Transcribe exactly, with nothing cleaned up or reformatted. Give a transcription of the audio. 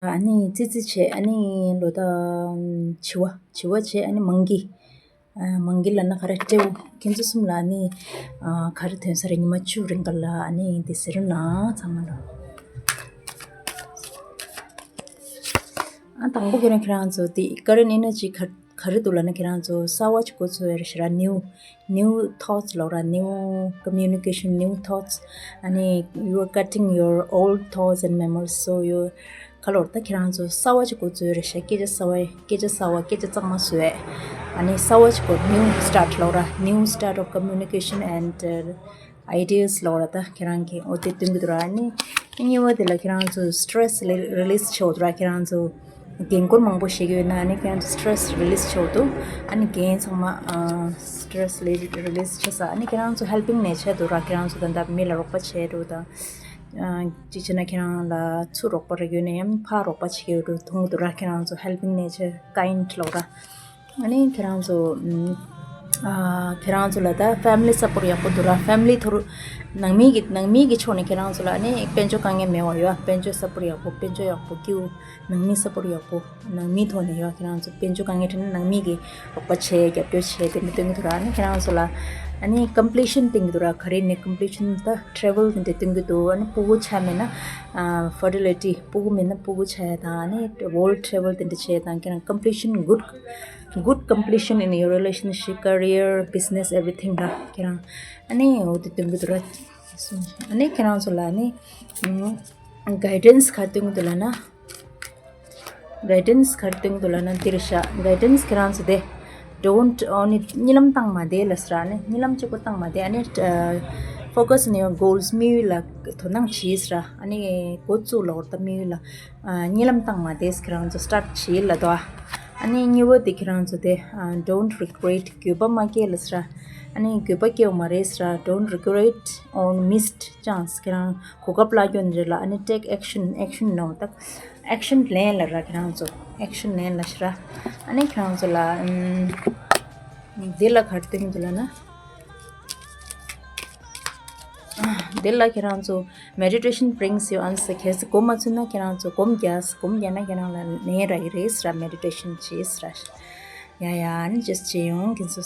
ཨ་ནི་ཙི་ཙི་བྱས། ཨ་ནི་ལོ་ད་བྱི་བ་བྱི་བ་བྱས། ཨ་ནི་མང་གི་ཨ་མང་གི་ལབ་ན་ག་རེ། སྤྲེའུ། ཁྱེད་ཚོ་གསུམ་ལ་ཨ་ནི་ཨ་ག་རེ་ཐོན་ས་རེད། ཉི་མ་བཅུ་རིང་ག་ལ་ཨ་ནི་འདི་ཟེར་ན་ཚང་མ་ལ། ཨ་དང་པོ་ཁྱེད་རང་ཁྱེད་རང་ཚོ་འདི་ཀ་རེན་ཨེ་ནར་ཇི་ག་ག་རེ་འདུག་ལབ་ན། ཁྱེད་རང་ཚོ་གསར་བ་ཅིག་འགོ་ཚུགས་ཡ་རེད་ཤག་ར། new new thoughts ལབ་ར། new communication, new thoughts. ཨ་ནི་you are cutting your old thoughts and memories, so you ག་ལོར་ད་ཁྱེད་རང་ཚོ་གསར་བ་ཅིག་འགོ་འཛུགས་རེད་ཤག་སྐད་ཆ་གསར་བ། སྐད་ཆ་གསར་བ། སྐད་ཆ་གཙང་མ་བཟོས། ཨ་ནི་གསར་བ་ཅིག་འགོ། new start ལབ་ར། new start of communication and uh, ideas ལབ་ར། ད་ཁྱེད་རང་གིས་འོ་དེ་སྟོན་གྱི་འདུག་ར། ཨ་ནི་གཉིས་པ་དེ་ལ་ཁྱེད་རང་ཚོ་stress release བྱེད་འོ་འདུག་ར། ཁྱེད་རང་ཚོ་འགན་ཁུར་མང་པོ་བཞེས་ཀྱི་ཡོད་ན་ཨ་ནི་ཁྱེད་རང་ཚོ་stress release བྱེད་འོ་འདུག་ཨ་ནི་འགན་ཚང་མ་stress release བྱེད་ས། ཨ་ནི་ཁྱེད་རང་ཚོ་helping nature འདུག་ར། ཁྱེད་རང་ཚོ་ད་ལྟ་མི་ལ་རོགས་པ་བྱེད་འགྲོ་དང་། ཅིག་བྱས་ན་ཁྱེད་རང་ལ་ཚུར་རོགས་པ་རག་ཡོད་ན་ཡང་ཕར་རོགས་པ་བྱེད་ཀྱི་ཡོད་འགྲོ་མཐོང་གི་འདུག་ར། ཁྱེད་རང་ཚོ་helping nature, kind ལབ་ར། ཨ་ནི་ཁྱེད་རང་ཚོ་ཨ་ཁྱེད་རང་ཚོ་ལ་ད་family support ཡག་པོ་འདུག་ར། family ཐོག་རུ་ནང་མི་གི་ནང་མི་གི་ཕྱོགས་ནས་ཁྱེད་རང་ཚོ་ལ་ཨ་ནི་དཔལ་འབྱོར་དཀའ་ངལ་མེད་པ་ཡོད། དཔལ་འབྱོར་support ཡག་པོ། དཔལ་འབྱོར་ཡག་པོ་སྐྱིད་པོ། ནང་མི་support ཡག་པོ། ནང་མིའི་ཐོག་ནས་ཡོད། ཁྱེད་རང་ཚོ་དཔལ་འབྱོར་དཀའ་ངལ་འཕྲད་ན་ནང་མི་གིས་རོགས་པ་བྱས། རྒྱབ་སྐྱོར་བྱས། དེ་འདྲ་སྟོན་གྱི་འདུག་ར། ཨ་ནི་ཁྱེད་རང་ཚོ་ལ་ཨ་ནི་completion སྟོན་གྱི་འདུག་ར། ག་རེ་ནས་completion། ད་travel དེ་འདྲ་སྟོན་གྱི་འདུག་ཨ་ནི་སྤུ་གུ་ཆགས་མེད་ན་fertility སྤུ་གུ་མེད་ན་སྤུ་གུ་ཆགས་ཡ་དང་། ཨ་ནི་world travel དེ་འདྲ་བྱས་དང་། ཁྱེད་རང་completion, good good completion in your relationship, career, business, everything ར། ཁྱེད་རང་ཨ་ནི་འོ་དེ་སྟོན་གྱི་འདུག་ར། ཨ་ནི་ཁྱེད་རང་ཚོ་ལ་ཨ་ནི་guidance ག་རེ་སྟོན་གྱི་འདུག་ལབ་ན། guidance ག་རེ་སྟོན་གྱི་འདུག་ལབ་ན་འདིར་ཤག guidance ཁྱེད་རང་ཚོ་དེ། don't only གཉིད་ལམ་བཏང་མ་བསྡད་ལབ་ཟེར་ར། ཨ་ནི་གཉིད་ལམ་གཅིག་པོ་བཏང་མ་བསྡད། ཨ་ནི་focus on your goals དམིགས་ཡུལ་ལ་དོ་སྣང་བྱེད་ཟེར་ར། ཨ་ནི་འགོ་བཙུགས་ལབ་ར། ད་དམིགས་ཡུལ་ལ་གཉིད་ལམ་བཏང་མ་བསྡད། ཁྱེད་རང་ཚོ་start བྱེད་ལབ་འདུག་ཨ་ནི་གཉིས་པ་དེ་ཁྱེད་རང་ཚོ་དེ་don't regret འགྱོད་པ་མ་སྐྱེ་ལབ་ཟེར་ར། ཨ་ནི་འགྱོད་པ་སྐྱེ་བ་མ་རེད་ཟེར་ར། don't regret on missed chance ཁྱེད་རང་གོ་སྐབས་བརླག་རྒྱུ་ནི་རེད་ལ། ཨ་ནི་take action, action ནོ་ད། action ལེན་ལབ་ར། ཁྱེད་རང་ཚོ་action ལེན་ལབ་ཤག་ར། ཨ་ནི་ཁྱེད་རང་ཚོ་ལ་ཨམ་འདི་ལ་ག་རེ་སྟོན་གྱི་ལབ་ན། འདི་ལ་ཁྱེད་རང་ཚོ་meditation brings you answer གལ་སྲིད་གོ་མ་ཚུད་ན་ཁྱེད་རང་ཚོ་སྒོམ་རྒྱག་སྒོམ་རྒྱག་ན་ཁྱེད་རང་ལ་ལན་རག་གི་རེད་ཟེར་ར། meditation བྱེད་ཟེར་ར། ཡ་ཡ། ཨ་ནི་just བྱེད་ཡོང་ཁྱེད་ཚོ།